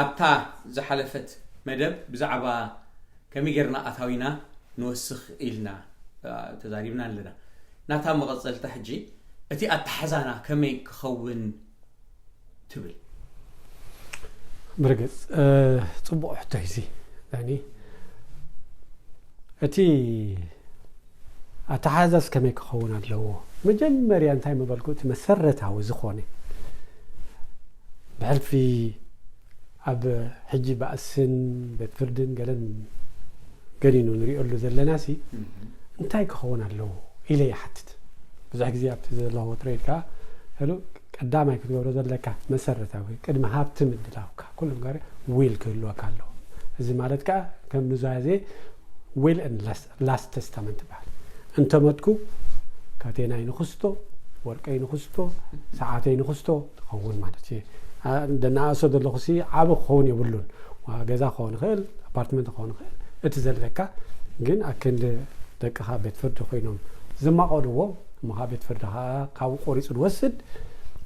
ኣብታ ዝሓለፈት መደብ ብዛዕባ ከመይ ጌርና ኣታዊና ንወስኽ ኢልና ተዛሪብና ኣለና። ናታ መቐጸልታ ሕጂ እቲ ኣተሓዛና ከመይ ክኸውን ትብል? ብርግጽ ጽቡቕ ሕቶ እዚ ዳኒ። እቲ ኣተሓዛስ ከመይ ክኸውን ኣለዎ? መጀመርያ እንታይ ምበልኩ፣ እቲ መሰረታዊ ዝኾነ ብሕልፊ ኣብ ሕጂ ባእስን ቤት ፍርድን ገለን ገኒኑ ንሪኦሉ ዘለና ሲ እንታይ ክኸውን ኣለዎ ኢለ ይሓትት። ብዙሕ ግዜ ኣብቲ ዘለዎ ወጥሪ ኢልካ ሕሉ ቀዳማይ ክትገብሮ ዘለካ መሰረታዊ ቅድሚ ሃብቲ ምድላውካ ኩሉ ነገር ዊል ክህልወካ ኣለዎ። እዚ ማለት ከዓ ከም ኑዛዜ ዊል ን ላስት ተስታመንት ይበሃል። እንተመትኩ ካቴናይ ንክስቶ፣ ወርቀይ ንክስቶ፣ ሰዓተይ ንክስቶ ትኸውን ማለት እዩ። ደናኣሶ ዘለኹ ሲ ዓብ ክኸውን የብሉን። ገዛ ክኸውን ይኽእል፣ ኣፓርትመንት ክኸውን ይኽእል፣ እቲ ዘለካ ግን ኣክንዲ ደቅኻ ቤት ፍርዲ ኮይኖም ዝማቐልዎ እሞ ከዓ ቤት ፍርዲ ከዓ ካብኡ ቆሪፁ ዝወስድ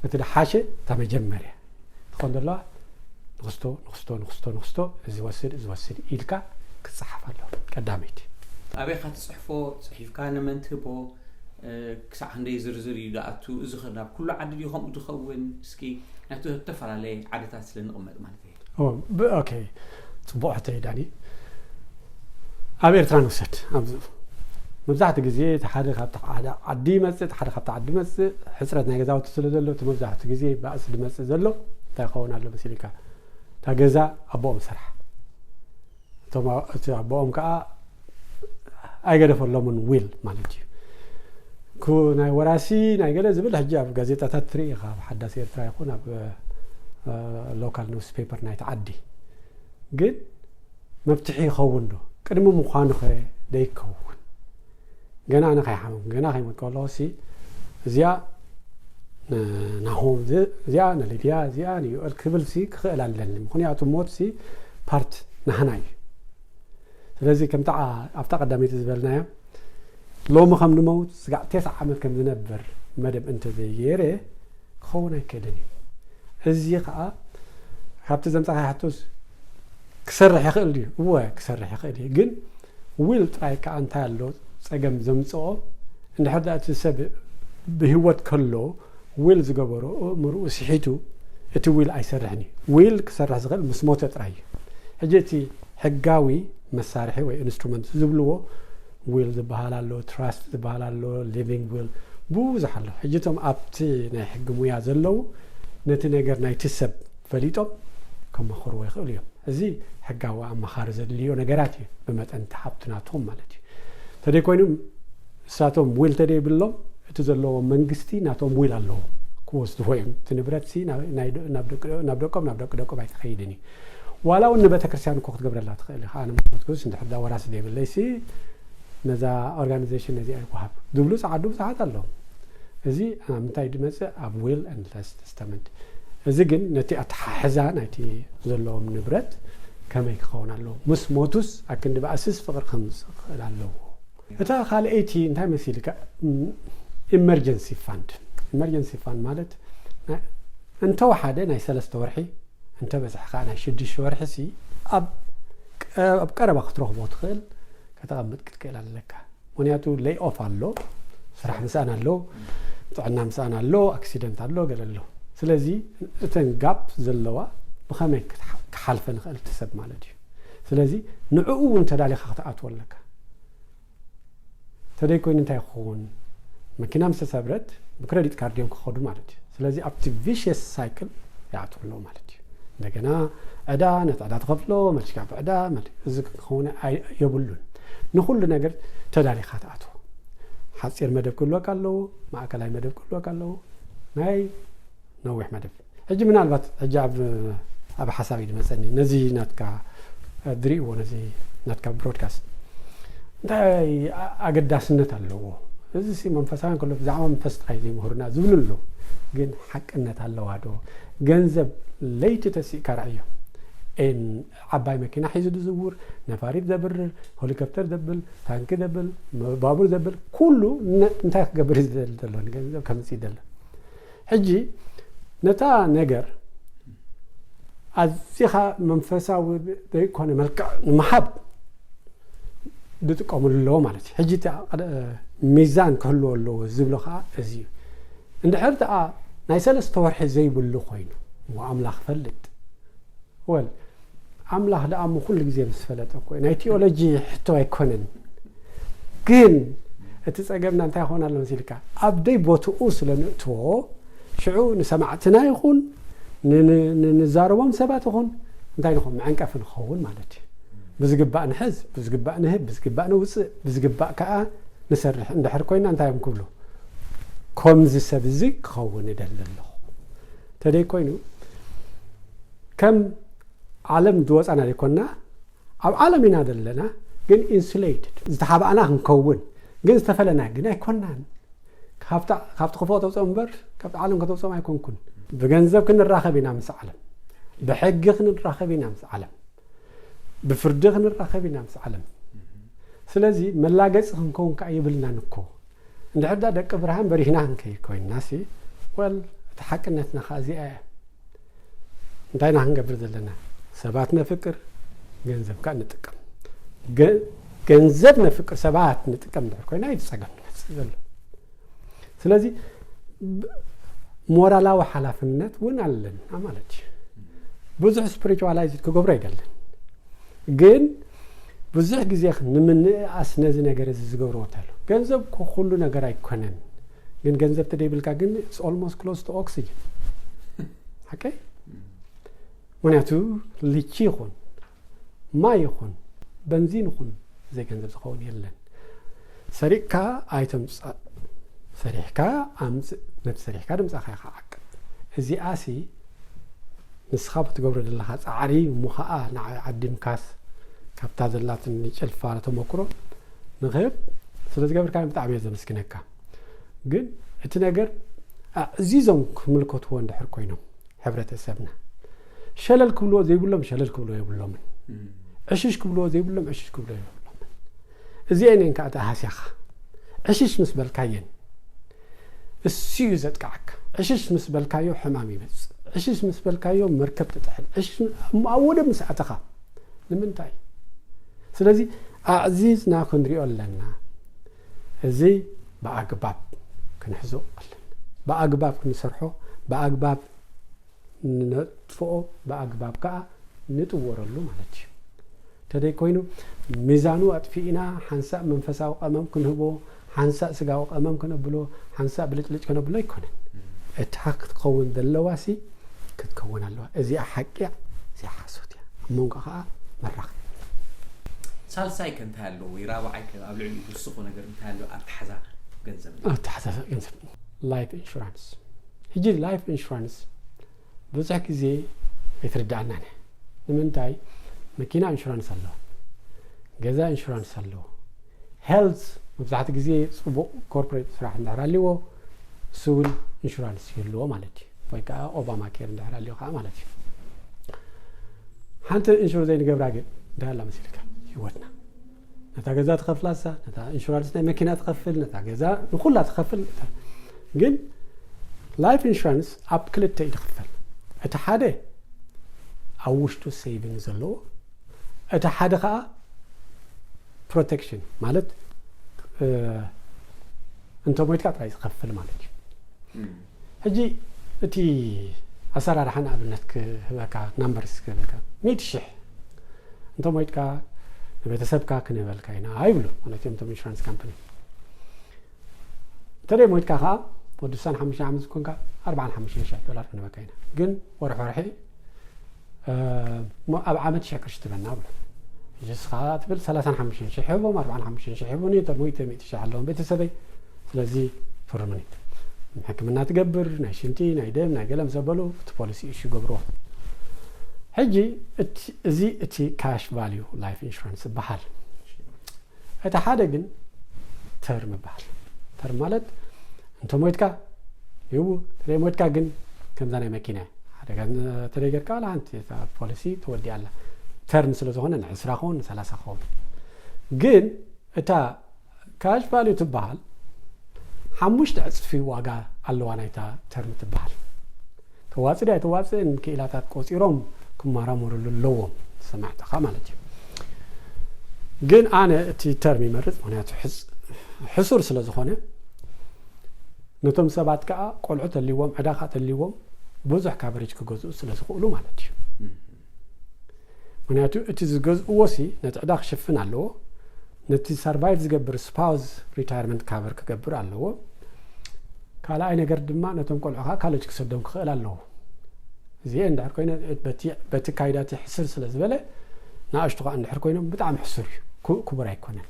እቲ ድሓሸ እታ መጀመርያ ትኾን ዘለዋ ንክስቶ ንክስቶ ንክስቶ ንክስቶ እዚ ወስድ እዚ ወስድ ኢልካ ክፀሓፍ ኣለዎ። ቀዳመይቲ ኣበይካ ትፅሕፎ፣ ፅሒፍካ ንመን ትህቦ፣ ክሳዕ ክንደይ ዝርዝር እዩ ዝኣቱ? እዚ ኸ ናብ ኩሉ ዓዲ ድዩ ከምኡ ዝኸውን? እስኪ ናብቲ ዝተፈላለየ ዓድታት ስለ ንቕመጥ ማለት እዩ። ኦኬ፣ ፅቡቕ ሕቶ እዩ ዳኒ። ኣብ ኤርትራ ንውሰድ። ኣብዚ መብዛሕትኡ ግዜ እቲ ሓደ ካብቲ ሓደ ዓዲ ይመፅእ፣ እቲ ሓደ ካብቲ ዓዲ ይመፅእ። ሕፅረት ናይ ገዛውቲ ስለ ዘሎ እቲ መብዛሕትኡ ግዜ ባእሲ ዝመፅእ ዘሎ እንታይ ክኸውን ኣሎ መሲልካ? እታ ገዛ ኣቦኦም ስራሕ እቶም እቲ ኣቦኦም ከዓ ኣይገደፈሎምን ዊል ማለት እዩ። ኩ ናይ ወራሲ ናይ ገለ ዝብል ሕጂ ኣብ ጋዜጣታት ትርኢ ኢኻ፣ ኣብ ሓዳስ ኤርትራ ይኹን ኣብ ሎካል ኒውስ ፔፐር ናይቲ ዓዲ። ግን መፍትሒ ይኸውን ዶ? ቅድሚ ምዃኑ ኸ ደይከውን? ገና ኣነ ከይሓመም ገና ከይሞት ከለኹ ሲ እዚኣ ናሆም እዚኣ ንሊድያ እዚኣ ንዩኤል ክብል ሲ ክኽእል ኣለኒ። ምኽንያቱ ሞት ሲ ፓርት ናህና እዩ። ስለዚ ከምታ ኣብታ ቀዳመይቲ ዝበልናዮ ሎሚ ከም ንመውት ስጋዕ ቴስዓ ዓመት ከም ዝነብር መደብ እንተዘይገይረ ክኸውን ኣይክእልን እዩ። እዚ ከዓ ካብቲ ዘምፃእካ ሕቶስ ክሰርሕ ይኽእል ድዩ? እወ ክሰርሕ ይኽእል እዩ። ግን ዊል ጥራይ ከዓ እንታይ ኣሎ ፀገም ዘምፅኦ? እንድሕር ዳ እቲ ሰብ ብህይወት ከሎ ዊል ዝገበሮ ምርኡ ስሒቱ እቲ ዊል ኣይሰርሕን እዩ። ዊል ክሰርሕ ዝኽእል ምስ ሞተ ጥራይ እዩ። ሕጂ እቲ ሕጋዊ መሳርሒ ወይ ኢንስትሩመንት ዝብልዎ ዊል ዝበሃል ኣሎ፣ ትራስት ዝበሃል ኣሎ፣ ሊቪንግ ዊል ብዙሕ ኣሎ። ሕጂ እቶም ኣብቲ ናይ ሕጊ ሙያ ዘለዉ ነቲ ነገር ናይቲ ሰብ ፈሊጦም ከመኽርዎ ይኽእሉ እዮም። እዚ ሕጋዊ ኣማኻሪ ዘድልዮ ነገራት እዩ፣ ብመጠን እቲ ሃብቲ ናትኹም ማለት እዩ። ተደይኮይኑ እሳቶም ዊል ተደይብሎም እቲ ዘለዎም መንግስቲ ናቶም ዊል ኣለዎም ክወስድዎ እዮም። እቲ ንብረት ሲ ናብ ደቆም ናብ ደቂ ደቆም ኣይክኸይድን እዩ። ዋላ እውን ንቤተክርስትያን እኮ ክትገብረላ ትኽእል ኢኻ። ኣነ መትኩስ እንድሕር ዳ ወራሲ ዘይብለይ ሲ ነዛ ኦርጋናይዜሽን ነዚ ኣይወሃብ ዝብሉ ፃዓዱ ብዙሓት ኣለዉ። እዚ ኣብ ምንታይ ድመፅእ? ኣብ ዊል ን ላስት ተስታመንት። እዚ ግን ነቲ ኣተሓሕዛ ናይቲ ዘለዎም ንብረት ከመይ ክኸውን ኣለዎ? ምስ ሞቱስ ኣክንዲ ባእስስ ፍቕሪ ከምፅእ ክኽእል ኣለዎ። እታ ካልኣይቲ እንታይ መሲልካ? ኢመርጀንሲ ፋንድ። ኢመርጀንሲ ፋንድ ማለት እንተወሓደ ናይ ሰለስተ ወርሒ እንተበዝሐ ከዓ ናይ ሽዱሽተ ወርሒ ሲ ኣብ ቀረባ ክትረኽቦ ትኽእል ከተቐምጥ ክትክእል ኣለካ። ምክንያቱ ሌይ ኦፍ ኣሎ፣ ስራሕ ምስኣን ኣሎ፣ ጥዕና ምስኣን ኣሎ፣ ኣክሲደንት ኣሎ፣ ገለ ኣሎ። ስለዚ እተን ጋፕ ዘለዋ ብኸመይ ክሓልፈ ንኽእል እቲ ሰብ ማለት እዩ። ስለዚ ንዕኡ እውን ተዳሊኻ ክትኣትዎ ኣለካ። ተደይ ኮይኑ እንታይ ክኸውን? መኪና ምስ ተሰብረት ብክረዲት ካርድ እዮም ክኸዱ ማለት እዩ። ስለዚ ኣብቲ ቪሽየስ ሳይክል ይኣትዉ ኣለዉ ማለት እዩ። እንደገና ዕዳ፣ ነቲ ዕዳ ትኸፍሎ፣ መልሽካ ብዕዳ፣ እዚ ክኸውን የብሉን። ንኹሉ ነገር ተዳሊኻ ትኣትዎ። ሓፂር መደብ ክህልወካ ኣለዎ፣ ማእከላይ መደብ ክህልወካ ኣለዎ፣ ናይ ነዊሕ መደብ። ሕጂ ምናልባት ሕጂ ኣብ ኣብ ሓሳብ እዩ ዝመፀኒ ነዚ ናትካ ድሪእዎ ነዚ ናትካ ብሮድካስት እንታይ ኣገዳስነት ኣለዎ? እዚ መንፈሳውያን ከሎ ብዛዕባ መንፈስ ጥራይ ዘይምህሩና ዝብሉ ኣለዉ። ግን ሓቅነት ኣለዋ ዶ? ገንዘብ ለይቲ ተሲእካ ርኣዮ። ዓባይ መኪና ሒዙ ዝዝውር፣ ነፋሪት ዘብርር፣ ሆሊኮፕተር ዘብል፣ ታንኪ ዘብል፣ ባቡር ዘብል ኩሉ እንታይ ክገብር እዩ ዝደሊ ዘሎ? ንገንዘብ ከምፅእ ይደሊ። ሕጂ ነታ ነገር ኣዚኻ መንፈሳዊ ዘይኮነ መልክዕ ንምሃብ ዝጥቀምሉ ኣለዎ ማለት እዩ። ሕጂ እቲ ሚዛን ክህልዎ ኣለዎ ዝብሎ ከዓ እዚ እዩ። እንድሕር ደኣ ናይ ሰለስተ ወርሒ ዘይብሉ ኮይኑ፣ እሞ ኣምላኽ ፈልጥ። ወል ኣምላኽ ደኣ እሞ ኩሉ ግዜ ምስ ፈለጠ እኮ እዩ። ናይ ቲኦሎጂ ሕቶ ኣይኮነን። ግን እቲ ጸገምና እንታይ ይኾን ኣሎ መሲልካ? ኣብ ደይ ቦትኡ ስለ ንእትዎ፣ ሽዑ ንሰማዕትና ይኹን ን- ን- ን- ንዛረቦም ሰባት ይኹን እንታይ ንኾን መዐንቀፊ ንኸውን ማለት እዩ። ብዝግባእ ንሕዝ፣ ብዝግባእ ንህብ፣ ብዝግባእ ንውፅእ፣ ብዝግባእ ከዓ ንሰርሕ እንድሕር ኮይና እንታይ እዮም ክብሉ? ከምዚ ሰብ እዚ ክኸውን እደሊ ኣለኹ። ተደይ ኮይኑ ከም ዓለም ዝወፃና ዘይኮንና ኣብ ዓለም ኢና ዘለና፣ ግን ኢንሱሌትድ ዝተሓባእና ክንከውን ግን ዝተፈለና ግን ኣይኮናን። ካብታ- ካብቲ ክፉእ ከተውፅኦም እምበር ካብቲ ዓለም ከተውፅኦም ኣይኮንኩን። ብገንዘብ ክንራኸብ ኢና ምስ ዓለም፣ ብሕጊ ክንራኸብ ኢና ምስ ዓለም፣ ብፍርዲ ክንራኸብ ኢና ምስ ዓለም። ስለዚ መላገፂ ክንከውን ከዓ የብልናን እኮ። እንድሕር ዳ ደቂ ብርሃን በሪህና ክንከይድ ኮይንና ሲ ወል እቲ ሓቅነትና ከዓ እዚኣ እያ። እንታይ ኢና ክንገብር ዘለና? ሰባት ነፍቅር፣ ገንዘብ ከዓ ንጥቀም። ገ- ገንዘብ ነፍቅር፣ ሰባት ንጥቀም እንድሕር ኮይና እዩ ጸገም ንመጽእ ዘሎ። ስለዚ ብ- ሞራላዊ ሓላፍነት እውን ኣለና ማለት እዩ። ብዙሕ ስፒሪቹዋላይዝድ ክገብሮ ኣይደልን፣ ግን ብዙሕ ግዜ ንምንእኣስ ነዚ ነገር እዚ ዝገብርዎ እንተሎ ገንዘብ እኮ ኩሉ ነገር ኣይኮነን። ግን ገንዘብ ተደይብልካ ግን it's almost close to oxygen። ሓቀይ? ምክንያቱ ልቺ ይኹን ማይ ይኹን በንዚን ይኹን ዘይገንዘብ ዝኸውን የለን። ሰሪቕካ ኣይተምፅእ፣ ሰሪሕካ ኣምፅእ፣ ነቲ ሰሪሕካ ድምፃኻ ኢኻ ዓቅብ። እዚኣሲ ንስኻ ብትገብሮ ዘለኻ ፃዕሪ እሞ ኸዓ ንዓይ ዓዲምካስ ካብታ ዘላትኒ ጭልፋ ተመክሮ ንኽህብ ስለ ዝገብርካ ብጣዕሚ እየ ዘመስግነካ። ግን እቲ ነገር ኣዕዚዞም ክምልከትዎ እንድሕር ኮይኖም ሕብረተሰብና ሸለል ክብልዎ ዘይብሎም ሸለል ክብልዎ የብሎምን። ዕሽሽ ክብልዎ ዘይብሎም ዕሽሽ ክብልዎ የብሎምን። እዚአን እየን ከዓ ተሃስያኻ። ዕሽሽ ምስ በልካየን እሱ እዩ ዘጥቃዓካ። ዕሽሽ ምስ በልካዮ ሕማም ይመፅእ። ዕሽሽ ምስ በልካዮ መርከብ ትጥሕል። ዕሽሽ እሞ ኣብ ወደብ ምስ ኣተኻ ንምንታይ? ስለዚ ኣዕዚዝና ክንሪኦ ኣለና። እዚ ብኣግባብ ክንሕዞ ኣለና። ብኣግባብ ክንሰርሖ፣ ብኣግባብ ንነጥፍኦ፣ ብኣግባብ ከዓ ንጥወረሉ ማለት እዩ። ተደይ ኮይኑ ሚዛኑ ኣጥፊእና ሓንሳእ መንፈሳዊ ቀመም ክንህቦ፣ ሓንሳእ ስጋዊ ቀመም ከነብሎ፣ ሓንሳእ ብልጭልጭ ከነብሎ ኣይኮነን። እታ ክትኸውን ዘለዋ ሲ ክትከውን ኣለዋ። እዚኣ ሓቂ እያ፣ እዚኣ ሓሶት እያ። ኣብ መንጎ ከዓ መራኸቢ። ሳልሳይ ከ እንታይ ኣሎ ወይ ራብዓይ ከ ኣብ ልዕሊ ዝውስኹ ነገር እንታይ ኣሎ? ኣተሓዛ ገንዘብ። ኣተሓሳሰብ ገንዘብ ላይፍ ኢንሹራንስ። ሕጂ ላይፍ ኢንሹራንስ ብዙሕ ግዜ ኣይትርዳኣናን እያ። ንምንታይ? መኪና ኢንሹራንስ ኣለዎ፣ ገዛ ኢንሹራንስ ኣለዎ። ሄልት መብዛሕትኡ ግዜ ፅቡቕ ኮርፖሬት ስራሕ እንድሕር ኣልዎ እሱ እውን ኢንሹራንስ ይህልዎ ማለት እዩ። ወይ ከዓ ኦባማ ኬር እንድሕር ኣልዎ ከዓ ማለት እዩ። ሓንቲ ኢንሹር ዘይንገብራ ግን እንታይ ኣላ መሲልካ? ህይወትና። ነታ ገዛ ትኸፍላሳ፣ ነታ ኢንሹራንስ ናይ መኪና ትኸፍል፣ ነታ ገዛ ንኩላ ትኸፍል። ግን ላይፍ ኢንሹራንስ ኣብ ክልተ እዩ ዝኽፈል። እቲ ሓደ ኣብ ውሽጡ ሴቪንግ ዘለዎ፣ እቲ ሓደ ከዓ ፕሮቴክሽን ማለት እ፣ እንተ ሞይትካ ጥራይ ዝኸፍል ማለት እዩ። ሕጂ እቲ ኣሰራርሓ ንኣብነት ክህበካ፣ ናምበርስ ክህበካ፣ ሚእቲ ሽሕ እንተ ሞይትካ ንቤተሰብካ ክንህበልካ ኢና ይብሉ ማለት እዮም እቶም ኢንሹራንስ ካምፓኒ። እንተ ሞይትካ ከዓ ወዲ ስሳን ሓሙሽተ ዓመት ዝኮንካ ኣርባዓን ሓሙሽተን ሽሕ ዶላር ክንህበካ ኢና፣ ግን ወርሒ ወርሒ እ፣ እሞ ኣብ ዓመት ሽሕ ቅርሺ ትበና ብሎ። ሕጂ ንስኻ ትብል ሰላሳን ሓሙሽተን ሽሕ ሂቦም፣ ኣርባዓን ሓሙሽተን ሽሕ ሂቡኒ፣ እቶም ሞይተ ሚእቲ ሽሕ ኣለዎም ቤተሰበይ። ስለዚ ፍርሙኒ። ሕክምና ትገብር፣ ናይ ሽንቲ፣ ናይ ደም፣ ናይ ገለ ምስ ዘበሉ እቲ ፖሊሲ ኢሹ ይገብርዎ። ሕጂ እቲ- እዚ እቲ ካሽ ቫልዩ ላይፍ ኢንሹራንስ ይበሃል። እቲ ሓደ ግን ተርም ይበሃል። ተርም ማለት እንተ ሞይትካ ይው ተለይ ሞይትካ ግን ከምዛ ናይ መኪና ሓደጋ ተለይ ጌርካ ዋላ ሓንቲ እታ ፖሊሲ ተወዲኣ ኣላ። ተርም ስለ ዝኾነ ንዕስራ ክኸውን ንሰላሳ ክኸውን። ግን እታ ካሽ ቫልዩ ትበሃል ሓሙሽተ ዕፅፊ ዋጋ ኣለዋ ናይታ ተርም ትበሃል። ተዋፅእ ድያ ኣይተዋፅእን ክኢላታት ቆፂሮም ክመራመርሉ ኣለዎም ሰማዕትኻ ማለት እዩ። ግን ኣነ እቲ ተርም ይመርጽ፣ ምክንያቱ ሕስ- ሕሱር ስለ ዝኾነ፣ ነቶም ሰባት ከዓ ቆልዑ ተልዎም፣ ዕዳ ከዓ ተልዎም፣ ብዙሕ ካቨሬጅ ክገዝኡ ስለ ዝኽእሉ ማለት እዩ። ምክንያቱ እቲ ዝገዝእዎ ሲ ነቲ ዕዳ ክሽፍን ኣለዎ፣ ነቲ ሰርቫይቭ ዝገብር ስፓውስ ሪታይርመንት ካቨር ክገብር ኣለዎ። ካልኣይ ነገር ድማ ነቶም ቆልዑ ከዓ ካለጅ ክሰዶም ክኽእል ኣለዎ። እዚኤ እንድሕር ኮይነ በቲ- በቲ ካይዳቲ ሕስር ስለ ዝበለ፣ ንኣሽቱ ከዓ እንድሕር ኮይኖም ብጣዕሚ ሕሱር እዩ፣ ክቡር ኣይኮነን።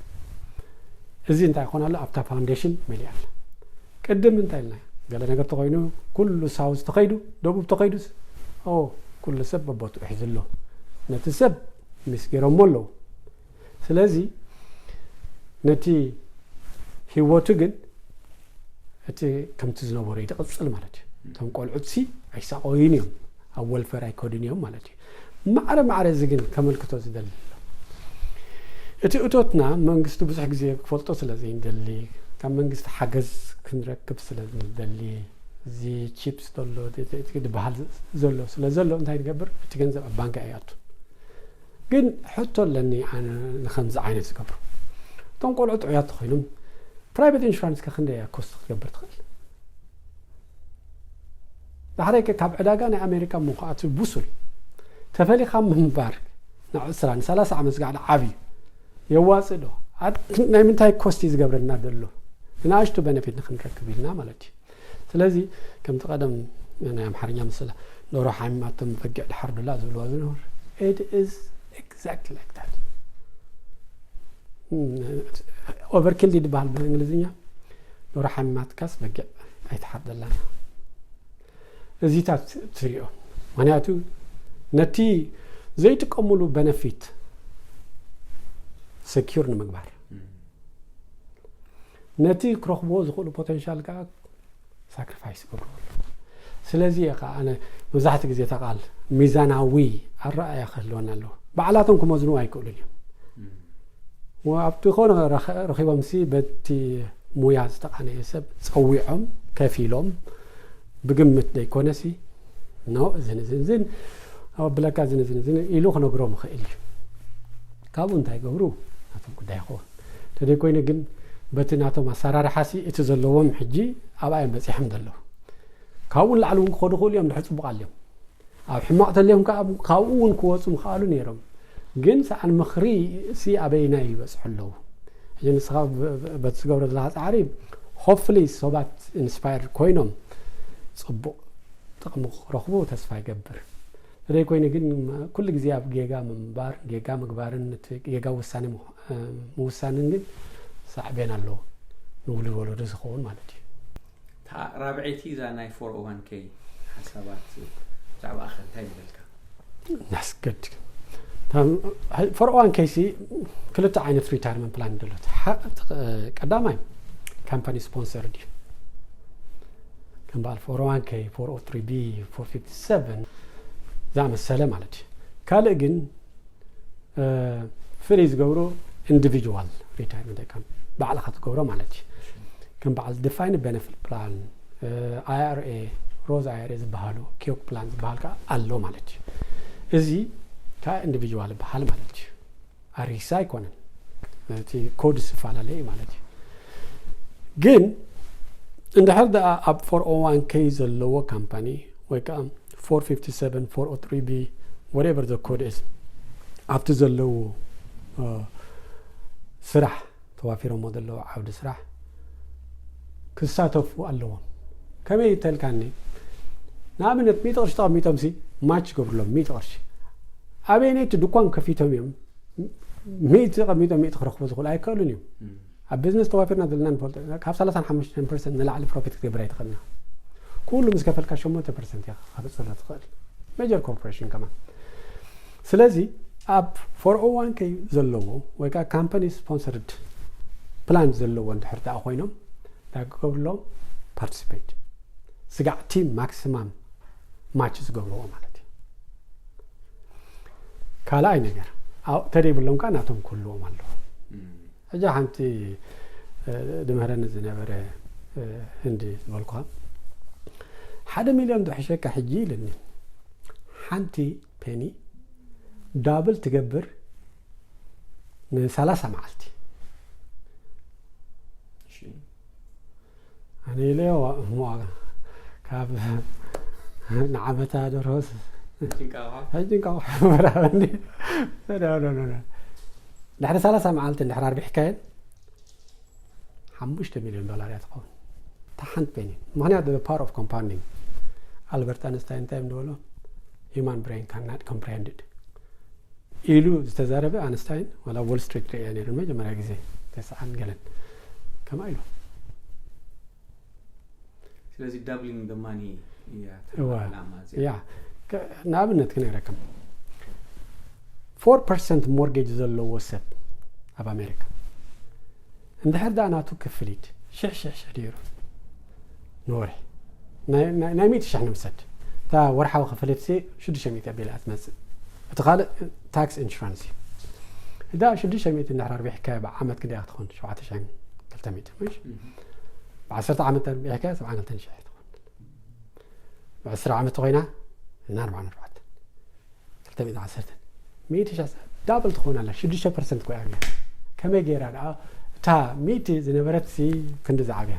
እዚ እንታይ ይኾን ኣሎ ኣብታ ፋውንዴሽን መሊኣና። ቅድም እንታይ ኢልና? ገለ ነገር ተኾይኑ፣ ኩሉ ሳውዝ ተኸይዱ፣ ደቡብ ተኸይዱስ፣ ኦ፣ ኩሉ ሰብ በቦትኡ ሒዙ ኣሎ። ነቲ ሰብ ምስ ገይሮሞ ኣለዉ። ስለዚ ነቲ ህይወቱ ግን እቲ ከምቲ ዝነበሮ እዩ ዝቕጽል ማለት እዩ። እቶም ቆልዑት ሲ ኣይሳቆዩን እዮም፣ ኣብ ወልፈር ኣይከዱን እዮም ማለት እዩ። ማዕረ ማዕረ እዚ ግን ከመልክቶ ዝደሊ ኣሎ። እቲ እቶትና መንግስቲ ብዙሕ ግዜ ክፈልጦ ስለ ዘይንደሊ፣ ካብ መንግስቲ ሓገዝ ክንረክብ ስለ ዝደሊ፣ እዚ ቺፕስ ዘሎ ዝበሃል ዘሎ ስለ ዘሎ እንታይ ንገብር? እቲ ገንዘብ ኣብ ባንክ ኣይኣቱ። ግን ሕቶ ኣለኒ ኣነ ንከምዚ ዓይነት ዝገብሩ እቶም ቆልዑ ጥዑያት ተኮይኖም ፕራይቬት ኢንሹራንስ ከ ክንደይ እያ ኮስት ክትገብር ትኽእል? ዳሕራይ ከ ካብ ዕዳጋ ናይ ኣሜሪካ ምኳኣት ብሱል ተፈሊኻ ምንባር ን ዕስራ ን ሰላሳ ዓመት ዝጋዕዳ ዓብዩ የዋፅእ ዶ? ናይ ምንታይ ኮስት እዩ ዝገብረልና ዘሎ? ንኣሽቱ በነፊት ንክንረክብ ኢልና ማለት እዩ። ስለዚ ከምቲ ቀደም ናይ ኣምሓርኛ ምስላ ዶሮ ሓሚማቶም በጊዕ ድሓርዱላ ዝብልዋ ዝነበሩ it is exactly like that። ኦቨርኪል ድበሃል ብእንግሊዝኛ ዶሮ ሓሚማትካስ በጊዕ ኣይትሓርደላን። እዚታት ትሪኦ ምክንያቱ ነቲ ዘይጥቀሙሉ በነፊት ሰኪር ንምግባር ነቲ ክረኽብዎ ዝኽእሉ ፖቴንሻል ከዓ ሳክሪፋይስ ይገብሩ ኣለዉ። ስለዚ እየ ከዓ ኣነ መብዛሕትኡ ግዜ እታ ቃል ሚዛናዊ ኣረኣእያ ክህልወና ኣለዎ። ባዕላቶም ክመዝንዎ ኣይክእሉን እዮም። ኣብቲ ኮነ ረኺቦም ሲ በቲ ሙያ ዝተቃነየ ሰብ ፀዊዖም ከፊሎም ብግምት ዘይኮነ ሲ ኖ እዝን እዝን እዝን ኣበለካ እዝን እዝን እዝን ኢሉ ክነግሮም ይኽእል እዩ። ካብኡ እንታይ ይገብሩ ናቶም ጉዳይ ይኸውን። ተደይ ኮይኑ ግን በቲ ናቶም ኣሰራርሓ ሲ እቲ ዘለዎም ሕጂ ኣብኣ እዮም በፂሖም ዘለዉ። ካብኡ ንላዕሊ እውን ክኸዱ ክኽእሉ እዮም ድሕር ፅቡቅ ኣልዮም ኣብ ሕማቕ ተልዮም ከዓ ካብኡ እውን ክወፁ ምኽኣሉ ነይሮም። ግን ሰኣን ምኽሪ ሲ ኣበይና ይበፅሑ ኣለዉ። ሕጂ ንስኻ በቲ ዝገብሮ ዘለካ ፃዕሪ ሆፕፍሊ ሰባት ኢንስፓየር ኮይኖም ፅቡቅ ጥቕሚ ክረኽቡ ተስፋ ይገብር። ተደይ ኮይኑ ግን ኩሉ ግዜ ኣብ ጌጋ ምንባር ጌጋ ምግባርን ጌጋ ውሳኔ ምውሳንን ግን ሳዕቤን ኣለዎ ንውሉድ ወለዶ ዝኸውን ማለት እዩ። ራብዐይቲ እዛ ናይ ፎር ኦ ዋን ኬ ሓሳባት ብዛዕባ ኣኸ እንታይ ይብለልካ? ናስገድ ፎር ኦ ዋን ኬ ሲ ክልተ ዓይነት ሪታይርመንት ፕላን ደሎት። ቀዳማይ ካምፓኒ ስፖንሰር ድዩ ከም በዓል ፎር ኦ ዋን ኬ ፎር ኦ ትሪ ቢ ፎር ፊፍቲ ሰቨን ዝኣመሰለ ማለት እዩ። ካልእ ግን ፍሪ ዝገብሮ ኢንዲቪጁዋል ሪታይርመንት ኣካውንት ባዕልኻ ትገብሮ ማለት እዩ። ከም በዓል ዲፋይንድ ቤነፊት ፕላን ኣይኣርኤ ሮዝ ኣይኣርኤ ዝበሃሉ ኪዮክ ፕላን ዝበሃል ከዓ ኣሎ ማለት እዩ። እዚ ከዓ ኢንዲቪጁዋል ይበሃል ማለት እዩ። ኣሪሳ ኣይኮነን እቲ ኮድ ዝፈላለ እዩ ማለት እዩ። ግን እንድሕር ደኣ ኣብ ፎር ኦ ዋን ኬ ዘለዎ ካምፓኒ ወይ ከዓ ፎር ፊፍቲ ሰቨን ፎር ኦ ትሪ ቢ whatever the code is ኣብቲ ዘለዎ ስራሕ ተዋፊሮሞ ዘለዎ ዓውዲ ስራሕ ክሳተፉ ኣለዎም። ከመይ ይተልካኒ ንኣብነት ሚእቲ ቅርሺ ተቐሚጦም ሲ ማች ገብርሎም ሚእቲ ቅርሺ ኣበይነይቲ ድኳን ከፊቶም እዮም ሚእቲ ተቐሚጦም ሚእቲ ክረኽቡ ዝኽእሉ ኣይክእሉን እዮም። ኣብ ቢዝነስ ተዋፊርና ዘለና ንፈልጦ ኢና። ካብ ሰላሳን ሓሙሽተን ፐርሰንት ንላዕሊ ፕሮፊት ክትገብር ኣይትኽእልና። ኩሉ ምስ ከፈልካ ሸሞንተ ፐርሰንት ኢኻ ከተብፅሎ ትኽእል። ሜጀር ኮርፖሬሽን ከማን። ስለዚ ኣብ ፎር ኦ ዋን ኬ ዘለዎ ወይ ከዓ ካምፓኒ ስፖንሰርድ ፕላን ዘለዎ እንድሕር ደኣ ኮይኖም እንታይ ክገብርሎም ፓርቲስፔት ስጋዕቲ ማክሲማም ማች ዝገብርዎ ማለት እዩ። ካልኣይ ነገር ተደይብሎም ከዓ ናቶም ክህልዎም ኣለዎ። ሕጂ ሓንቲ ድምህረኒ ዝነበረ ህንዲ ዝበልኩኻ ሓደ ሚልዮን ዶ ሕሸካ ሕጂ ኢልኒ። ሓንቲ ፔኒ ዳብል ትገብር ንሰላሳ መዓልቲ። ኣነ ኢለ ካብ ንዓመታ ደርሆስ ሕጂ እንቃቑሖ ምራበኒ። ድሕሪ ሰላሳ መዓልቲ እንድሕር ኣርቢሕካየን ሓሙሽተ ሚልዮን ዶላር እያ ትኸውን። እታ ሓንቲ ፔኒ። ምኽንያቱ the power of compounding። ኣልበርት ኣንስታይን እንታይ እዮም ዝበሎ? Human brain cannot comprehend it ኢሉ ዝተዛረበ ኣንስታይን ዋላ ዎል ስትሪት ርእያ ነይሩ መጀመርያ ግዜ ተስዓን ገለን ከምኣ ኢሉ። ስለዚ doubling the money እያ እዋ። ዕላማ እዚኣ። ያ ከ- ንኣብነት ክነግረኩም ፎር ፐርሰንት ሞርጌጅ ዘለዎ ሰብ ኣብ ኣሜሪካ እንድሕር ደኣ ናቱ ክፍሊት ሽሕ ሽሕ ሽሕ ገይሩ ንወርሒ ናይ- ናይ ናይ ሚእቲ ሽሕ ንምሰድ እታ ወርሓዊ ክፍሊት ሽዱሽተ ሚእቲ ኣቢላ ትመፅእ። እቲ ካልእ ታክስ ኢንሹራንስ እዩ። እዛ ሽዱሽተ ሚእቲ እንድሕር ኣርቢሕካ ብዓመት ክንደይ ክትኾን ሸውዓተ ሽሕን ክልተ ሚእትን ምሽ እም። ብዓሰርተ ዓመት ኣርቢሕካ ሰብዓን ክልተን ሽሕ ትኾን። ብዕስራ ዓመት ኮይና እና ኣርባዓን ኣርባዕተን ክልተ ሚእቲ ዓሰርተ ሚእቲ ሻሳ ዳብል ትኾን ኣላ ሽዱሽተ ፐርሰንት ኮይና ከመይ ገይራ ደኣ እታ ሚእቲ ዝነበረት ሲ ክንዲ ዝዓብያ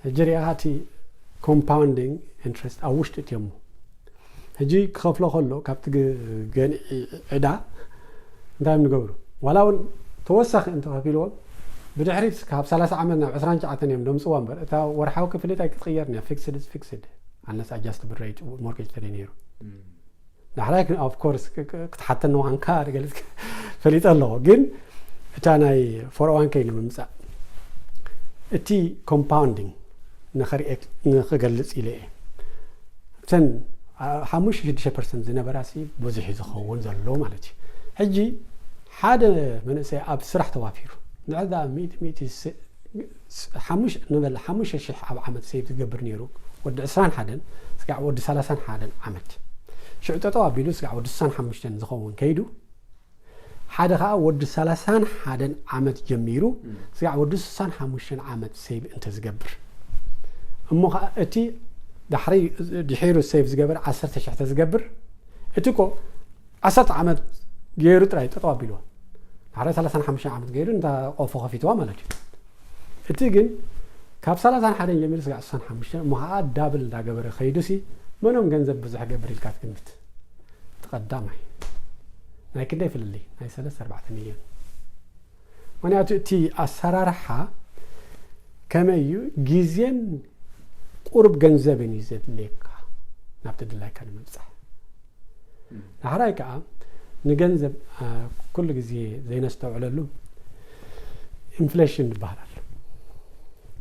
ሕጂ ሪኣ እቲ ኮምፓውንዲንግ ኢንትረስት ኣብ ውሽጢ እትየሞ ሕጂ ክኸፍሎ ከሎ ካብቲ ግ- ገንዒ ዕዳ እንታይ እዮም ንገብሩ ዋላ እውን ተወሳኺ እንተኸፊልዎም ብድሕሪት ካብ ሰላሳ ዓመት ናብ ዕስራን ትሽዓተን እዮም ደምፅዋ እምበር እታ ወርሓዊ ክፍሊት ኣይክትቕየር እያ ፊክስድ ፊክስድ ኣነስ ኣጃስት ብረይት ሞርጌጅ ተደ ነይሩ ዳሕራይ ኦፍ ኮርስ ክትሓተኒ ዋንካ ገለ ፈሊጠ ኣለኹ ግን እታ ናይ ፎር ዋን ከይ ንምምፃእ እቲ ኮምፓውንዲንግ ንክገልፅ ኢለ እየ እተን ሓሙሽተ ሽዱሽተ ፐርሰንት ዝነበራ ሲ ብዙሕ እዩ ዝኸውን ዘሎ ማለት እዩ ሕጂ ሓደ መንእሰይ ኣብ ስራሕ ተዋፊሩ ንዕዳ ሚእቲ ሚእቲ ሓሙሽ ንበል ሓሙሽተ ሽሕ ኣብ ዓመት ሴቭ ዝገብር ነይሩ ወዲ ዕስራን ሓደን ስጋዕ ወዲ ሰላሳን ሓደን ዓመት ሽዑ ጠጠው ኣቢሉ ስጋዕ ወዲ ስሳን ሓሙሽተን ዝኸውን ከይዱ ሓደ ከዓ ወዲ ሰላሳን ሓደን ዓመት ጀሚሩ ስጋዕ ወዲ ስሳን ሓሙሽተን ዓመት ሴቭ እንተዝገብር እሞ ከዓ እቲ ዳሕሪ ድሒሩ ሴቭ ዝገበረ ዓሰርተ ሽሕ ተዝገብር እቲ ኮ ዓሰርተ ዓመት ገይሩ ጥራይ ጠጠው ኣቢልዋ ሓደ ሰላሳን ሓሙሽተ ዓመት ገይሩ እንታ ቆፎ ከፊትዋ ማለት እዩ እቲ ግን ካብ ሰላሳን ሓደን ጀሚሩ ስጋዕ ስሳን ሓሙሽተን እሞ ከዓ ዳብል እንዳገበረ ከይዱ ሲ መኖም ገንዘብ ብዙሕ ገብር ኢልካ ትግምት እቲ ቀዳማይ ናይ ክንደይ ፍልልይ ናይ ሰለስተ ኣርባዕተ ሚልዮን ምክንያቱ እቲ ኣሰራርሓ ከመይ እዩ ግዜን ቁሩብ ገንዘብን እዩ ዘድልየካ ናብቲ ድላይካ ንምብፃሕ ዳሕራይ ከዓ ንገንዘብ ኩሉ ግዜ ዘይነስተውዕለሉ ኢንፍሌሽን ይበሃል ኣሎ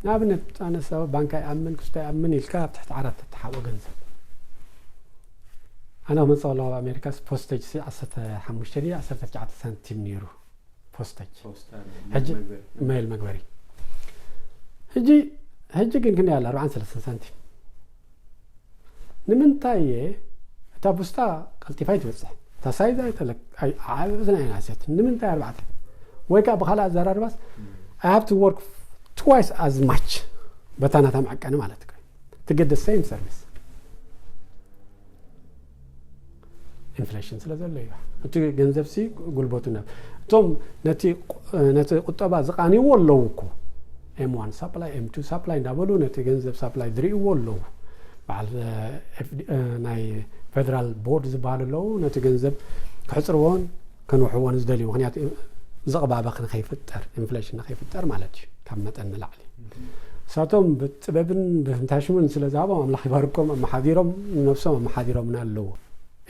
ንኣብነት ኣነ ሰብ ባንካ ይኣምን ክስቶ ይኣምን ኢልካ ኣብ ትሕቲ ዓራት ተተሓቦ ገንዘብ ኣነ ክመፅእ ከለኹ ኣብ ኣሜሪካ ፖስቴጅ ዓሰርተ ሓሙሽተ ዓሰርተ ትሽዓተ ሳንቲም ነይሩ ፖስቴጅ ፖስታ ሕጂ መግበሪ። ሜል መግበሪ ሕጂ ሕጂ ግን ክንደይ ኣላ ኣርባዓን ሰለስተን ሳንቲም ንምንታይ እየ እታ ቡስታ ቀልጢፋ ይትበፅሕ እታ ሳይዝ ኣይተለክ- ኣይ- ዓበዝና ኣይናሰት ንምንታይ ኣርባዕተ ወይ ከዓ ብካልእ ኣዘራርባስ I have to work twice as much በታ ናታ መዐቀኒ ማለት እዩ to get the same service ኢንፍሌሽን ስለ ዘሎ እዩ እቲ ገንዘብ ሲ ጉልበቱ ናብ እቶም ነቲ ነቲ ቁጠባ ዝቃንይዎ ኣለዉ እኮ ኤም ዋን ሳፕላይ ኤም ቱ ሳፕላይ እንዳበሉ ነቲ ገንዘብ ሳፕላይ ዝርእይዎ ኣለዉ በዓል ናይ ፌደራል ቦርድ ዝበሃሉ ኣለዉ ነቲ ገንዘብ ክሕፅርዎን ከንውሕዎን ዝደልዩ ምክንያቱ ዝቕባበ ንከይፍጠር ኢንፍሌሽን ንከይፍጠር ማለት እዩ ካብ መጠን ንላዕሊ እሳቶም ብጥበብን ብፍንታሽሙን ስለ ዝሃቦም ኣምላኽ ይባርኮም ኣመሓዲሮም ንነብሶም ኣመሓዲሮምና ኣለዉ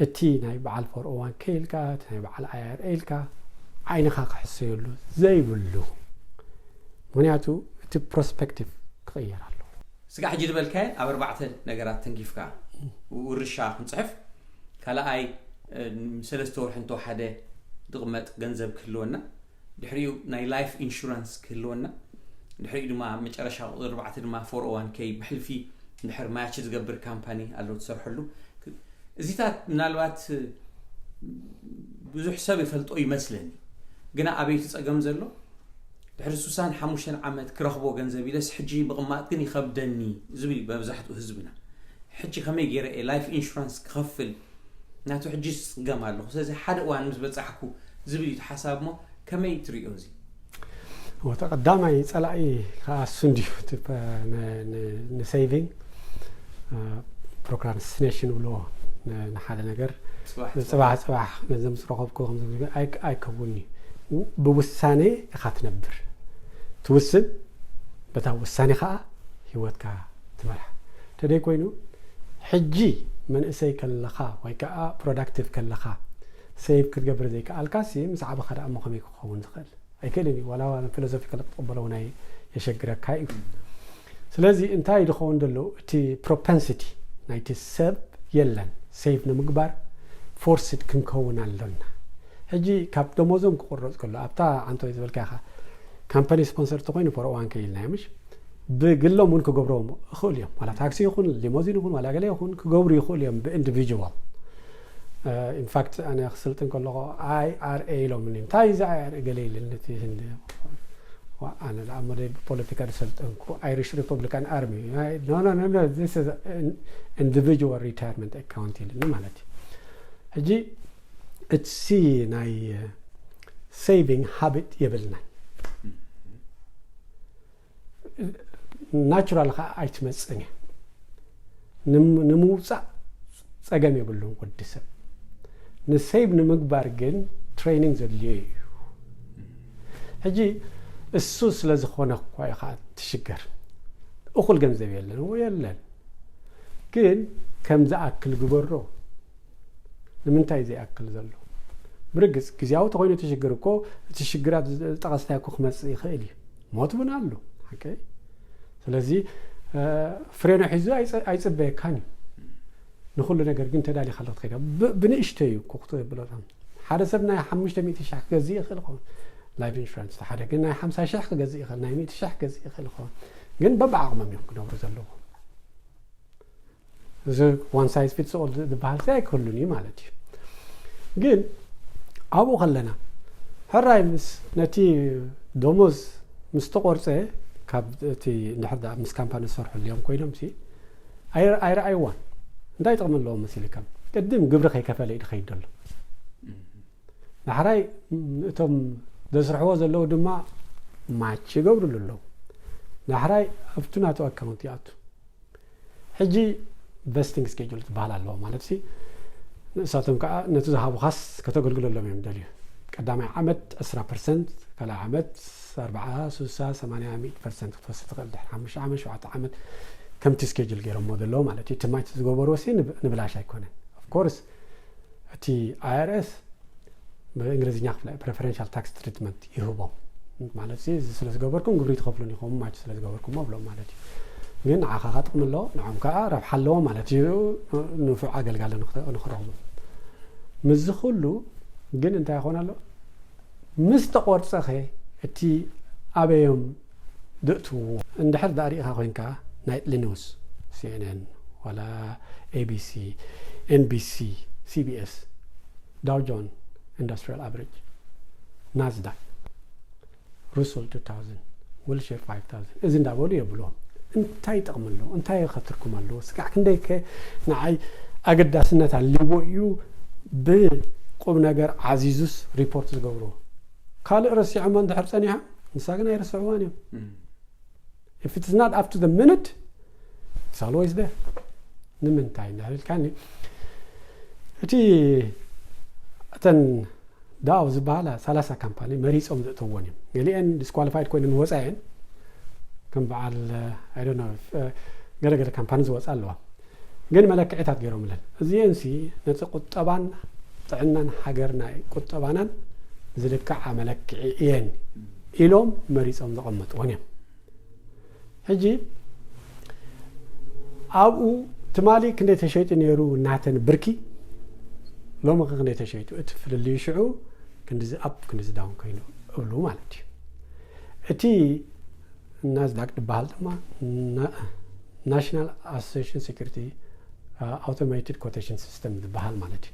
እቲ ናይ በዓል ፎር ኦ ዋን ኬ ኢልካ እቲ ናይ በዓል ኣይ ኣር ኤ ኢልካ ዓይንኻ ክሕሰየሉ ዘይብሉ ምክንያቱ እቲ ፕሮስፐክቲቭ ክቕየር ኣለዎ ስጋዕ ሕጂ ዝበልካየን ኣብ ኣርባዕተ ነገራት ተንኪፍካ ውርሻ ክንፅሕፍ ካልኣይ ሰለስተ ወርሒ እንተወሓደ ዝቕመጥ ገንዘብ ክህልወና ድሕሪኡ ናይ ላይፍ ኢንሹራንስ ክህልወና ድሕሪኡ ድማ መጨረሻ ቁፅሪ ኣርባዕተ ድማ ፎር ኦ ዋን ኬ ብሕልፊ ድሕር ማያች ዝገብር ካምፓኒ ኣሎ ትሰርሐሉ እዚታት ምናልባት ብዙሕ ሰብ ይፈልጦ ይመስለኒ ግና ኣበይቲ ፀገም ዘሎ ድሕሪ ሱሳን ሓሙሽተን ዓመት ክረኽቦ ገንዘብ ኢለስ ሕጂ ምቕማጥ ግን ይኸብደኒ ዝብል እዩ መብዛሕትኡ ህዝብና ሕጂ ከመይ ገይረ እየ life insurance ክኸፍል? ናቱ ሕጂ ዝፅገም ኣለኹ። ስለዚ ሓደ እዋን ምስ በፃሕኩ ዝብል እዩ እቲ ሓሳብ። እሞ ከመይ ትሪኦ እዚ? ወተ ቀዳማይ ፀላኢ ከዓ እሱ እንድዩ። እቲ ፕ- ን- ን- ንሴቪንግ ፕሮክራስቲኔሽን ብልዎ፣ ን- ንሓደ ነገር ፅባሕ ፅባሕ ፅባሕ ገንዘብ ምስ ረኸብኩ ከምዚ ኣይ- ኣይከውን እዩ። ው- ብውሳኔ ኢኻ ትነብር። ትውስን፣ በታ ውሳኔ ከዓ ህይወትካ ትመርሓ። ተደይ ኮይኑ ሕጂ መንእሰይ ከለኻ ወይ ከዓ ፕሮዳክቲቭ ከለኻ ሴቭ ክትገብር ዘይከኣልካሲ ምስ ዓበኻ ደኣ እሞ ከመይ ክኸውን ዝኽእል? ኣይክእልን እዩ። ዋላ ፊሎሶፊካል ክትቕበሎ እውን ኣይ- የሸግረካ እዩ። ስለዚ እንታይ ዝኸውን ዘሎ፣ እቲ ፕሮፐንሲቲ ናይቲ ሰብ የለን። ሴቭ ንምግባር ፎርስድ ክንከውን ኣሎና። ሕጂ ካብ ደሞዞም ክቁረፅ ከሎ ኣብታ ዓንቶ ዝበልካ ኢኻ ካምፓኒ ስፖንሰር ተኮይኑ ፎር ዋን ከ ኢልና ምሽ ብግሎም እውን ክገብርዎም ይኽእሉ እዮም። ዋላ ታክሲ ይኹን ሊሞዚን ይኹን ዋላ ገለ ይኹን ክገብሩ ይኽእሉ እዮም ብኢንዲቪጁዋል። ኢንፋክት ኣነ ክስልጥን ከለኹ ኣይ ኣር ኤ ኢሎም እኒ እንታይ እዚ ኣይ ኣር ኤ ገለ ኢለ ነቲ ህንዲ ዋ- ኣነ ደኣ መደይ ብፖለቲካ ዝሰልጠንኩ ኣይሪሽ ሪፐብሊካን ኣርሚ ኢንዲቪጁዋል ሪታርመንት ኣካውንት ኢልኒ ማለት እዩ። ሕጂ እቲ ናይ ሴቪንግ ሃቢት የብልናን። ናቹራል ከዓ ኣይትመፅን እያ። ንም- ንምውፃእ ፀገም የብሉን ወዲ ሰብ። ንሴቭ ንምግባር ግን ትሬኒንግ ዘድልዮ እዩ። ሕጂ እሱ ስለ ዝኾነ እኳ እዩ ከዓ ትሽገር። እኹል ገንዘብ የለን ወይ የለን፣ ግን ከም ዝኣክል ግበሮ። ንምንታይ ዘይኣክል ዘሎ? ብርግፅ ግዜያዊ ተኮይኑ እቲ ሽግር እኮ፣ እቲ ሽግራት ዝጠቐስናዮ እኮ ክመፅእ ይኽእል እዩ። ሞት እውን ኣሎ። ኦኬ? ስለዚ ፍሬኖ ሒዙ ኣይፅ- ኣይፅበየካን እዩ። ንኩሉ ነገር ግን ተዳሊኻ ኣለካ ትኸይድ። ብ- ብንእሽተይ እዩ እኮ ክትብሎ። ሓደ ሰብ ናይ ሓሙሽተ ሚእቲ ሺሕ ክገዝእ ይኽእል ይኸውን ላይፍ ኢንሹራንስ፣ ሓደ ግን ናይ ሓምሳ ሺሕ ክገዝእ ይኽእል፣ ናይ ሚእቲ ሺሕ ክገዝእ ይኽእል ይኸውን። ግን በብዓቕሞም እዮም ክነብሩ ዘለዎም። እዚ ዋን ሳይዝ ፊትስ ኦል ዝበሃል ሲ ኣይክህሉን እዩ ማለት እዩ። ግን ኣብኡ ከለና ሕራይ ምስ ነቲ ደሞዝ ምስ ተቆርፀ ካብ እቲ እንድሕር ደኣ ምስ ካምፓኒ ዝሰርሑ ልዮም ኮይኖም ሲ ኣይረ- ኣይረኣይዋን እንታይ ጥቕሚ ኣለዎ መሲልካ? ቅድም ግብሪ ከይከፈለ እዩ ዝኸይድ ዘሎ። ዳሕራይ እቶም ዘስርሕዎ ዘለዉ ድማ ማች ይገብርሉ ኣለዉ። ዳሕራይ ኣብቲ ናቱ ኣካውንት ይኣቱ። ሕጂ ቨስቲንግ ስኬጁል ትበሃል ኣለዋ ማለት ሲ ንሳቶም ከዓ ነቲ ዝሃቡኻስ ከተገልግለሎም እዮም ደልዩ። ቀዳማይ ዓመት ዕስራ ፐርሰንት፣ ካልኣይ ዓመት ኣርባዓ፣ ሱሳ፣ ሰማንያ፣ ሚእቲ ፐርሰንት ክትወስድ ትኽእል። ድሕሪ ሓሙሽተ ዓመት፣ ሸውዓተ ዓመት ከምቲ ስኬጁል ገይሮሞ ዘለዉ ማለት እዩ። እቲ ማች ዝገበርዎ ሲ ንብ- ንብላሽ ኣይኮነን። ኦፍኮርስ እቲ ኣይኣርኤስ ብእንግሊዝኛ ክፍላ ፕሬፈረንሻል ታክስ ትሪትመንት ይህቦም ማለት ሲ እዚ ስለ ዝገበርኩም ግብሪ ትኸፍሉን ኢኹም ማች ስለ ዝገበርኩሞ ብሎም ማለት እዩ። ግን ንዓኻ ከዓ ጥቕሚ ኣለዎ፣ ንዖም ከዓ ረብሓ ኣለዎ ማለት እዩ። ንፉዕ ኣገልጋሊ ንኽተ- ንኽረኽቡ ምስዚ ኩሉ ግን እንታይ ይኾን ኣሎ? ምስ ተቆርፀኸ እቲ ኣበዮም ድእትዎ እንድሕር ዳኣ ርኢኻ ኮይንካ ናይትሊ ኒውስ ሲኤንኤን ዋላ ኤቢሲ ኤንቢሲ ሲቢኤስ ዳው ጆን ኢንዱስትሪያል ኣቨሬጅ ናስዳክ ሩስል two thousand ዊልሽር five thousand እዚ እንዳበሉ የብልዎም። እንታይ ይጠቕሚ ኣለዎ? እንታይ ከ ትርጉም ኣለዎ? ስጋዕ ክንደይ ከ ንዓይ ኣገዳስነት ኣልዎ እዩ ብቁም ነገር ዓዚዙስ ሪፖርት ዝገብርዎ? ካልእ ረሲዖሞ እንድሕር ፀኒሖም ንሳ ግን ኣይርስዕዋን እዮም። If it's not up to the minute it's always there። ንምንታይ እንድሕር ኢልካኒ እቲ እተን ዳው ዝበሃላ ሰላሳ ካምፓኒ መሪፆም ዘእተወን እዮም። ገሊአን ዲስኳሊፋይድ ኮይነን ወፃ እየን። ከም በዓል I don't know ገለገለ ካምፓኒ ዝወፃ ኣለዋ። ግን መለክዒታት ገይሮምለን። እዚአን ሲ ነቲ ቁጠባን ጥዕናን ሃገር ናይ ቁጠባናን ዝልክዓ መለክዒ እየን ኢሎም መሪፆም ዘቐመጥወን እዮም። ሕጂ ኣብኡ ትማሊ ክንደይ ተሸይጡ ነይሩ ናተን ብርኪ ሎሚ ከ ክንደይ ተሸይጡ? እቲ ፍልልዩ ሽዑ ክንዲዚ ኣፕ ክንዲዚ ዳውን ኮይኑ እብሉ ማለት እዩ። እቲ ናስዳክ ዝበሃል ድማ ናሽናል ኣሶሲሽን ሴኩሪቲ ኣውቶሜትድ ኮቴሽን ሲስተም ዝበሃል ማለት እዩ።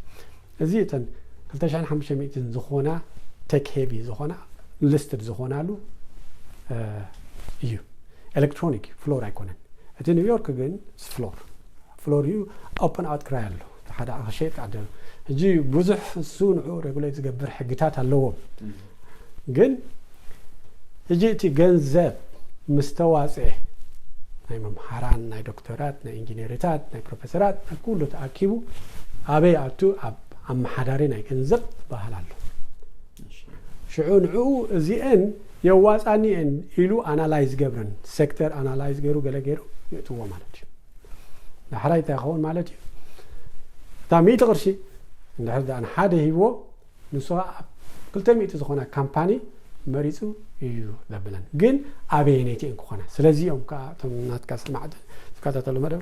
እዚ እተን ክልተ ሽሕን ሓሙሽተ ሚእትን ዝኾና ቴክ ሄቪ ዝኾና ሊስትድ ዝኾናሉ እዩ። ኤሌክትሮኒክ ፍሎር ኣይኮነን። እቲ ኒውዮርክ ግን ፍሎር ፍሎር እዩ፣ ኦፕን ኣውት ክራይ ኣሎ። ሓደ ክሸይጥ ዓደ ሕጂ ብዙሕ እሱ ንዑ ሬጉሌት ዝገብር ሕግታት ኣለዎም። ግን ሕጂ እቲ ገንዘብ ምስ ተዋፅአ ናይ መምሃራን፣ ናይ ዶክተራት፣ ናይ ኢንጂነሪታት፣ ናይ ፕሮፌሰራት፣ ናይ ኩሉ ተኣኪቡ ኣበይ ኣቱ ኣብ ኣመሓዳሪ ናይ ገንዘብ ዝበሃል ኣሎ። ሽዑ ንዕኡ እዚአን የዋፃኒ እየን ኢሉ ኣናላይዝ ገብረን ሴክተር ኣናላይዝ ገይሩ ገለ ገይሩ የእትዎ ማለት እዩ። ዳሕራይ እንታይ ይኸውን ማለት እዩ? እታ ሚእቲ ቅርሺ እንድሕር ደኣ ንሓደ ሂብዎ ንሱ ኣብ ክልተ ሚእቲ ዝኾና ካምፓኒ መሪፁ እዩ ዘብለን። ግን ኣበየነይቲ እየን ክኾና? ስለዚ እዮም ከዓ እቶም ናትካ ሰማዕቲ ዝከታተሉ መደብ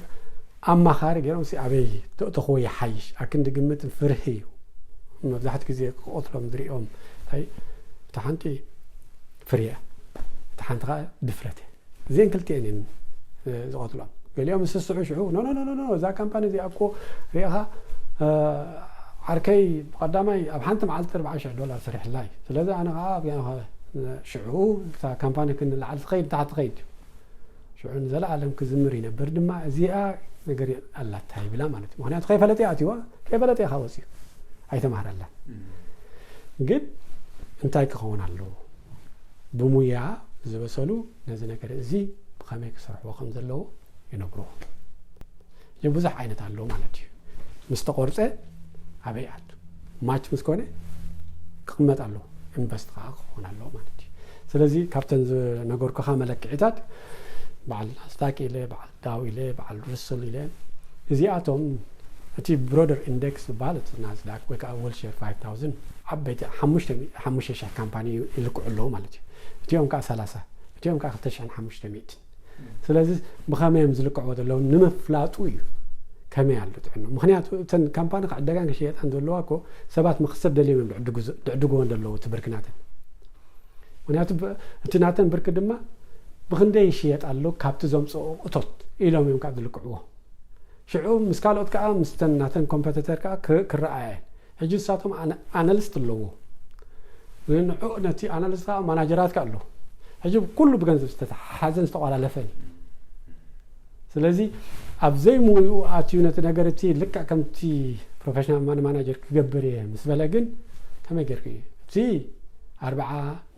ኣማኻሪ ገይሮም ሲ ኣበይ ተእተኽዎ ይሓይሽ ኣክንዲ ግምትን ፍርሂ እዩ። መብዛሕትኡ ግዜ ክቐትሎም ዝሪኦም እንታይ፣ እታ ሓንቲ ፍርሂ እያ፣ እታ ሓንቲ ከዓ ድፍረት እያ። እዚአን ክልቲአን እየን ዝቐትሎም። ገሊኦም ዝስስዑ ሽዑ ኖ ኖ ኖ እዛ ካምፓኒ እዚኣ እኮ ሪኢኻ ዓርከይ ብቐዳማይ ኣብ ሓንቲ መዓልቲ ኣርባዓ ሽሕ ዶላር ሰሪሕላ እዩ። ስለዚ ኣነ ከዓ ሽዑ እታ ካምፓኒ ክንላዓል ትኸይድ ታሕቲ ትኸይድ እዩ። ሽዑ ንዘለኣለም ክዝምር ይነብር ድማ እዚኣ ነገር ኣላታ ይብላ ማለት እዩ። ምክንያቱ ከይፈለጠ ኣትዋ ከይፈለጠ ኢኻ ወፅዩ ኣይተማሃረላ። ግን እንታይ ክኸውን ኣለዎ? ብሙያ ዝበሰሉ ነዚ ነገር እዚ ብኸመይ ክሰርሕዎ ከም ዘለዎ ይነግርዎ። ብዙሕ ዓይነት ኣለዎ ማለት እዩ። ምስ ተቆርፀ ኣበይ ኣት ማች ምስ ኮነ ክቕመጥ ኣለዎ፣ ኢንቨስት ከዓ ክኸውን ኣለዎ ማለት እዩ። ስለዚ ካብተን ዝነገርኩኻ መለክዒታት በዓል ናስዳክ ኢለ በዓል ዳው ኢለ በዓል ሩስል ኢለ እዚኣቶም እቲ ብሮደር ኢንደክስ ዝበሃል እቲ ናስዳክ ወይ ከዓ ዊልሸር ፋይቭ ታውዘንድ ዓበይቲ ሓሙሽተ ሽሕ ካምፓኒ ይልክዑ ኣለዉ ማለት እዩ። እቲኦም ከዓ ሰላሳ እቲኦም ከዓ ክልተ ሽሕን ሓሙሽተ ሚእትን ስለዚ ብኸመይ እዮም ዝልክዕዎ ዘለዉ ንምፍላጡ እዩ። ከመይ ኣሎ ጥዕኖ ምክንያቱ እተን ካምፓኒ ክዕደጋን ክሽየጣን ዘለዋ እኮ ሰባት መክሰብ ደልዮም እዮም ዝዕድግዎ ዘለዉ እቲ ብርክናተን ምክንያቱ እቲ ናተን ብርኪ ድማ ብክንደይ ይሽየጥ ኣሎ ካብቲ ዘምፅኦ እቶት ኢሎም እዮም ካብ ዝልክዕዎ። ሽዑ ምስ ካልኦት ከዓ ምስተን ናተን ኮምፐተተር ከዓ ክረኣየ ሕጂ ንሳቶም ኣናሊስት ኣለዎ። ንዑ ነቲ ኣናሊስት ከዓ ማናጀራት ከዓ ኣለዎ። ሕጂ ኩሉ ብገንዘብ ዝተተሓሓዘን ዝተቋላለፈን ስለዚ ኣብ ዘይሙይኡ ኣትዩ ነቲ ነገር እቲ ልክዕ ከምቲ ፕሮፌሽናል ማኒ ማናጀር ክገብር እየ ምስ በለ ግን ከመይ ጌርኩ እዩ እቲ ኣርብዓ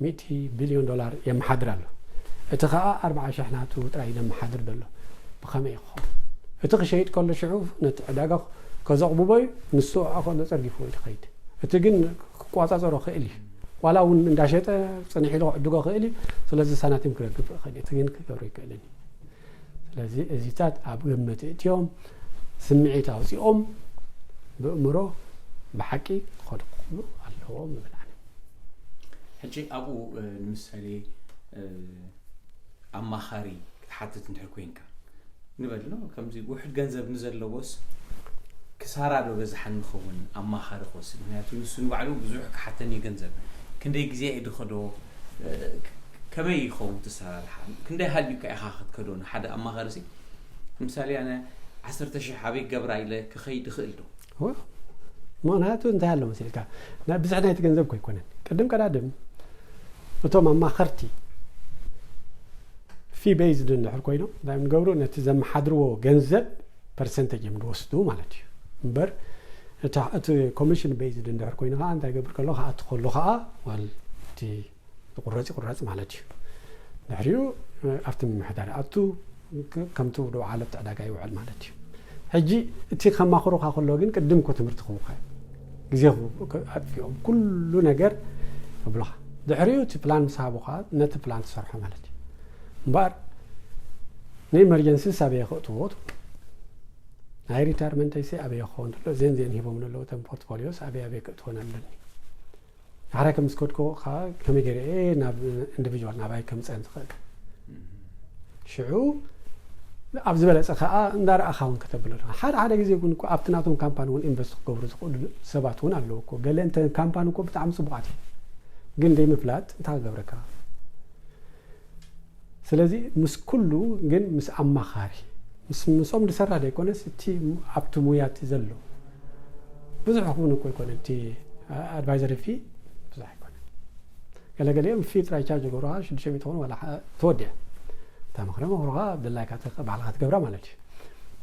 ሚእቲ ቢልዮን ዶላር የመሓድር ኣሎ። እቲ ከዓ ኣርብዓ ሽሕ ናቱ ጥራይ ዘመሓድር ዘሎ። ብኸመይ ይኸውን? እቲ ክሸይጥ ከሎ ሽዑ ነቲ ዕዳጋ ከዘቕብቦ እዩ፣ ንሱ ኣብኣ ከሎ ጸርጊፍዎ እዩ ዝኸይድ። እቲ ግን ክቋጻጸሮ ክእል እዩ። ዋላ እውን እንዳሸጠ ጽንሕ ኢሉ ክዕድጎ ክእል እዩ። ስለዚ ሳናቲም ክረክብ ይኽእል እዩ። እቲ ግን ክገብሮ ይክእልን እዩ። ስለዚ እዚታት ኣብ ግምት እትዮም ስምዒት ኣውፂኦም ብእምሮ ብሓቂ ክኸዱ ክኽእሉ ኣለዎም ይብል ኣነ። ሕጂ ኣብኡ ንምሳሌ ኣማኻሪ ክትሓትት እንድሕር ኮይንካ ንበል ነው ከምዚ ውሕድ ገንዘብ ንዘለዎስ ክሳራ ዶ በዝሓ ንኸውን ኣማኻሪ ክወስድ ምክንያቱ ንሱ ንባዕሉ ብዙሕ ክሓተኒ ገንዘብ ክንደይ ግዜ እየ ድኸዶ ከመይ ይኸውን ትሰራርሓ ክንደይ ሃልዩካ ኢኻ ክትከዶ ንሓደ ኣማኻሪ ሲ ምሳሌ ኣነ ዓሰርተ ሽሕ ኣበይ ገብራ ኢለ ክኸይድ ይኽእል ዶ ምክንያቱ እንታይ ኣሎ መሲልካ ብዝሕ ናይቲ ገንዘብ ኮይኮነን ቅድም ቀዳድም እቶም ኣማኸርቲ ፊ ቤዝድ እንድሕር ኮይኖም እንታይ ንገብሩ ነቲ ዘመሓድርዎ ገንዘብ ፐርሰንተጅ እዮም ዝወስዱ ማለት እዩ እምበር እቲ ኮሚሽን ቤዝድ እንድሕር ኮይኑ ከዓ እንታይ ገብር ከሎ ክኣቱ ከሎ ከዓ ዋል እቲ ዝቁረፅ ይቁረፅ ማለት እዩ ድሕሪኡ ኣብቲ ምምሕዳር ኣቱ ከምቲ ውድው ዓለብቲ ዕዳጋ ይውዕል ማለት እዩ ሕጂ እቲ ከማኽሩካ ከሎ ግን ቅድም ኮ ትምህርቲ ክቡካ ግዜ ኣጥፊኦም ኩሉ ነገር ይብሉኻ ድሕሪኡ እቲ ፕላን ምስ ሃቡኻ ነቲ ፕላን ትሰርሖ ማለት እዩ እምበኣር ንኢመርጀንሲስ ኣበየ ክእትዎ ናይ ሪታርመንተይሲ ኣበየ ክኸውን ዘሎ እዘን ዜን ሂቦም ዘለዉ ተን ፖርትፎሊዮስ ኣበይ ኣበይ ክእትወን ኣለኒ ሓራይ ከም ዝከድኮ ከዓ ከመይ ገይረ እየ ናብ ኢንዲቪጁዋል ናባይ ከምፀን ዝኽእል ሽዑ ኣብ ዝበለፀ ከዓ እንዳረኣኻ እውን ከተብሎ ሓደ ሓደ ግዜ እውን ኣብቲ ናቶም ካምፓኒ እውን ኢንቨስት ክገብሩ ዝኽእሉ ሰባት እውን ኣለዉ እኮ ገለ እንተ ካምፓኒ እኮ ብጣዕሚ ፅቡቃት እዩ ግን ደይ ምፍላጥ እንታይ ክገብረካ ስለዚ ምስ ኩሉ ግን ምስ ኣማኻሪ ምስ ምስኦም ዝሰራ ዘይኮነስ እቲ ኣብቲ ሙያ እቲ ዘሎ ብዙሕ ክውን እኮ ይኮነ እቲ ኣድቫይዘሪ ፊ ብዙሕ ኣይኮነ ገለገሊኦም ፊ ጥራይ ቻርጅ ገሩካ ሽዱሽተ ሚእቲ ኾኑ ዋላ ተወዲያ እታ ምኽሪ መኽሩካ ብድላይካ ባዕልካ ትገብራ ማለት እዩ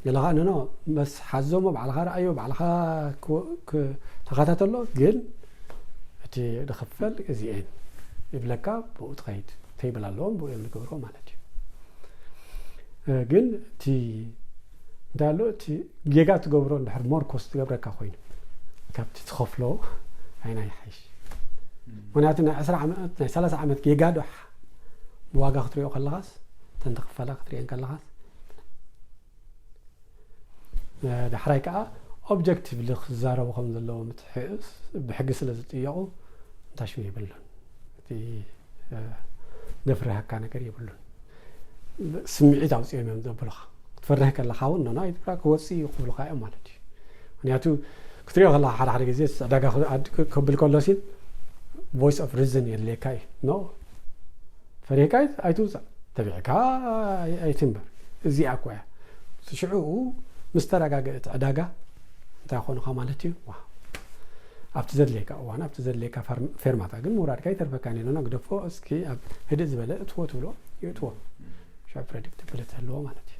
ገለ ከዓ ነኖ መስ ሓዞሞ ባዕልኻ ረኣዮ ባዕልኻ ተኸታተሎ ግን እቲ ዝኽፈል እዚኤን ይብለካ። ብኡ ትኸይድ ተይብል ኣለዎም ብኡ እዮም ዝገብሮ ማለት እዩ። ግን እቲ እንታይ ኣሎ እቲ ጌጋ ትገብሮ እንድሕር ሞር ኮስት ትገብረካ ኮይኑ ካብቲ ትኸፍሎ ኣይና ይሓይሽ። ምክንያቱ ናይ ዕስራ ዓመት ናይ ሰላሳ ዓመት ጌጋ ዶ ብዋጋ ክትሪኦ ከለኻስ ተን ተኽፈላ ክትሪኤን ከለኻስ ዳሕራይ ከዓ ኦብጀክቲቭሊ ክዛረቡ ከም ዘለዎም ብሕጊ ስለ ዝጥየቑ እንታይ ሽም የብሉን። እቲ ዘፍርሃካ ነገር የብሉን። ስምዒት ኣውፅኦም እዮም ዘብሉኻ ክትፈርህ ከለኻ እውን ኖና ይትብራ ክወፅእ እዩ ክብሉካ እዮም ማለት እዩ። ምክንያቱ ክትሪኦ ከለካ ሓደ ሓደ ግዜ ዕዳጋ ከብል ከሎ ሲን voice of reason የድልየካ እዩ። ኖ ፈሪህካ ኣይትውፃእ ተቢዕካ ኣይትንበር። እዚኣ እኮ እያ ሽዑ ምስ ተረጋገ እቲ ዕዳጋ እንታይ ኮኑካ ማለት እዩ። ኣብቲ ዘድልየካ እዋን ኣብቲ ዘድልየካ ፌርማታ ግን ምውራድካ ይተርፈካ ኖና ግደፎ እስኪ ኣብ ህድእ ዝበለ እትዎ ትብሎ ይእትዎ። ሸ ፕረዲክትብልቲ ህልዎ ማለት እዩ።